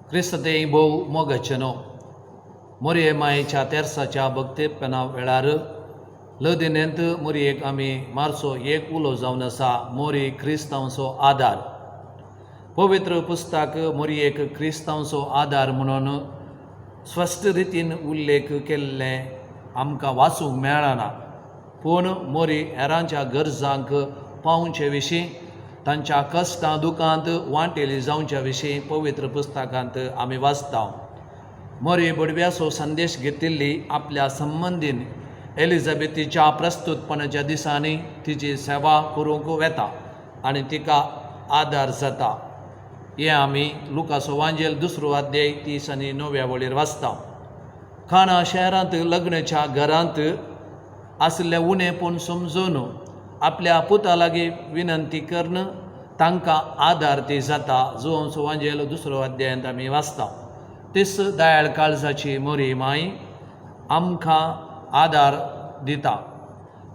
क्रिस्त तें भोव मोगाचें न्हू. मोरये मायेच्या तेर्साच्या भक्तेपणा वेळार लदिनेंत मोरयेक आमी मारचो एक उलो जावन आसा, मोरी क्रिस्तांवचो आदार. पवित्र पुस्तक मोरयेक क्रिस्तांवचो आदार म्हणून स्पश्ट रितीन उल्लेख केल्लें आमकां वाचूंक मेळना, पूण मोरी हेरांच्या गरजांक पावचे विशीं, तांच्या कश्टां दुखांत वांटेली जावच्या विशीं पवित्र पुस्तकांत आमी वाचता. मोरी बडव्याचो संदेश घेतिल्ली आपल्या संबंदीन एलिझाबेथीच्या प्रस्तुतपणाच्या दिसांनी तिची सेवा करूंक वेता आनी तिका आदार जाता, हें आमी लुकासो वांजेल दुसरो अध्याय 30 आनी 9व्या वळीर वाचता. काणा शहरांत लग्नाच्या घरांत आशिल्लें उणेपण समजून आपल्या पुता लागीं विनंती करून तांकां आदार ती जाता, जुवांचो वांजेल दुसरो अध्यायांत आमी वाचता. तीच दयाळ काळजाची मोरी माय आमकां आदार दिता,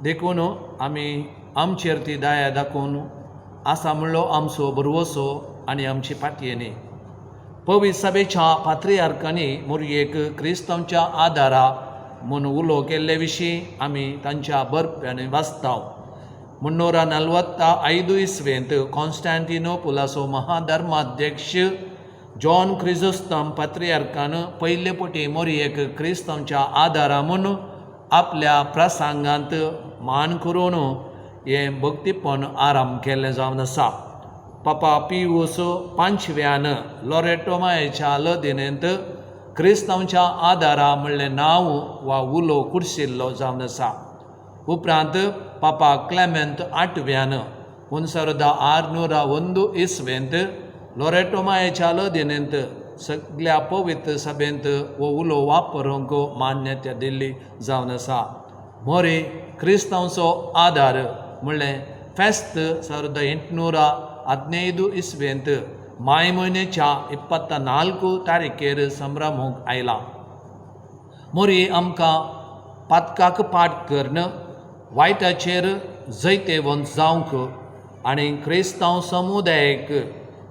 देखून आमी आमचेर ती दया दाखोवन आसा म्हणलो आमचो भरवसो आनी आमची पातयेनी. पवित्र सभेच्या पात्रियार्कांनी मोरयेक क्रिस्तांवच्या आदारा म्हूण उलो केल्ले विशीं आमी तांच्या बरप्यांनी वाचता. 345 इस्वेंत कॉन्स्टांटिनोपुलाचो महाधर्माध्यक्ष जॉन क्रिजोस्तम पात्रियार्कान पयले पटी मोरयेक क्रिस्तांवच्या आदारा म्हूण आपल्या प्रसंगांत मान करून हें भक्तीपण आराम केल्लें जावन आसा. पापा पियूस पांचव्यान लोरेटो मायेच्या लदिनेंत क्रिस्तांवच्या आदारा म्हणलें नांव वा उलो कुर्शिल्लो जावन आसा. उपरांत पापा क्लेमेंत आठव्यान 1601 इस्वेंत लोरेटो मायेच्या लदिनेंत सगल्या पवित्र सभेंत हो उलो वापरूंक मान्यता दिल्ली जावन आसा. मोरे क्रिस्तांवचो आदार म्हणलें फेस्त 1815 इस्वेंत माय म्हयन्याच्या 24 तारखेर संभ्रमूंक आयला. मोरी आमकां पातकाक पाठ करून वायटाचेर जैतेवंत जावंक आनी क्रिस्तांव समुदायक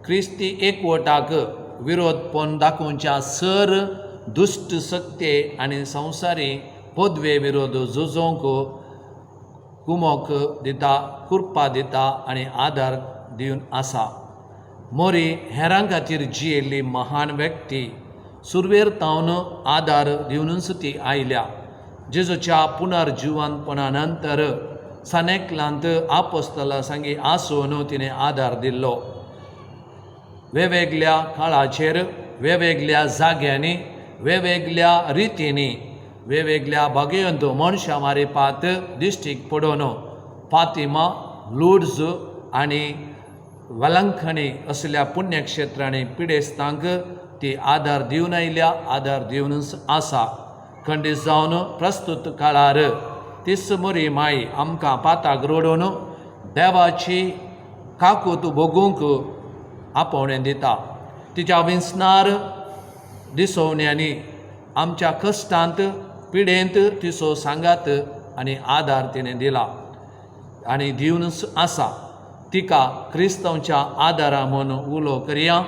क्रिस्ती एकवटाक विरोधपण दाखोवच्या सर दुश्ट शक्ते आनी संवसारी पदवे विरोध झुजोवंक कुमोक दिता, कृपा दिता आनी आदार दिवन आसा. मोरी हेरां खातीर जियेल्ली महान व्यक्ती. सुरवेर तावन आदार दिवनूच ती आयल्या. जेजूच्या पुनर्जिवंतपणा नंतर सनेकलांत आपोस्तला सांगी आसून तिणें आदार दिल्लो. वेगवेगळ्या काळाचेर, वेगवेगळ्या जाग्यांनी, वेगवेगळ्या रितींनी, वेगवेगळ्या बागेंत मनशां मारिपात दिश्टीक पडून फातिमा, लुड्ज आनी वेलंखणी असल्या पुण्यक्षेत्रांनी पिडेस्तांक ती आदार दिवन आयल्या, आदार दिवनच आसा. खंडीत जावन प्रस्तुत काळार तीच मोरी माई आमकां पाताक रडोवन देवाची काकूत भोगूंक आपोवणें दिता. तिच्या विंचणार दिसोवण्यांनी आमच्या कश्टांत पिडेंत तिचो सांगात आनी आदार तिणें दिला आनी दिवनच आसा. तिका क्रिस्तांवच्या आदारा म्हूण उलो करया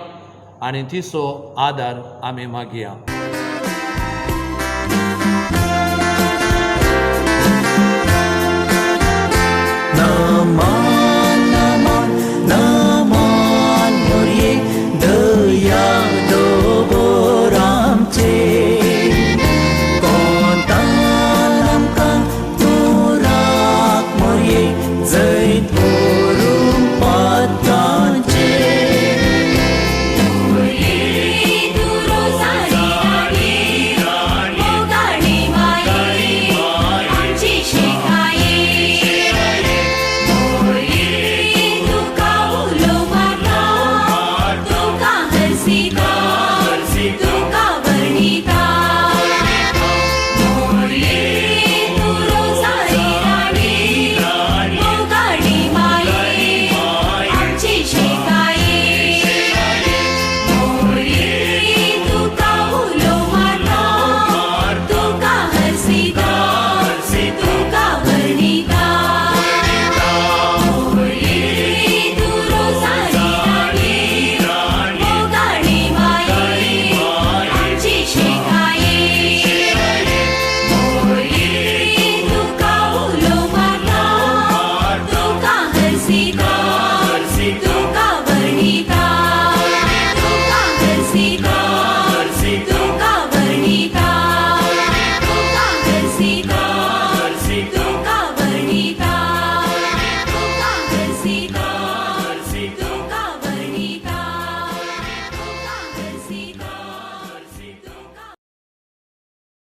आनी तिचो आदार आमी मागया.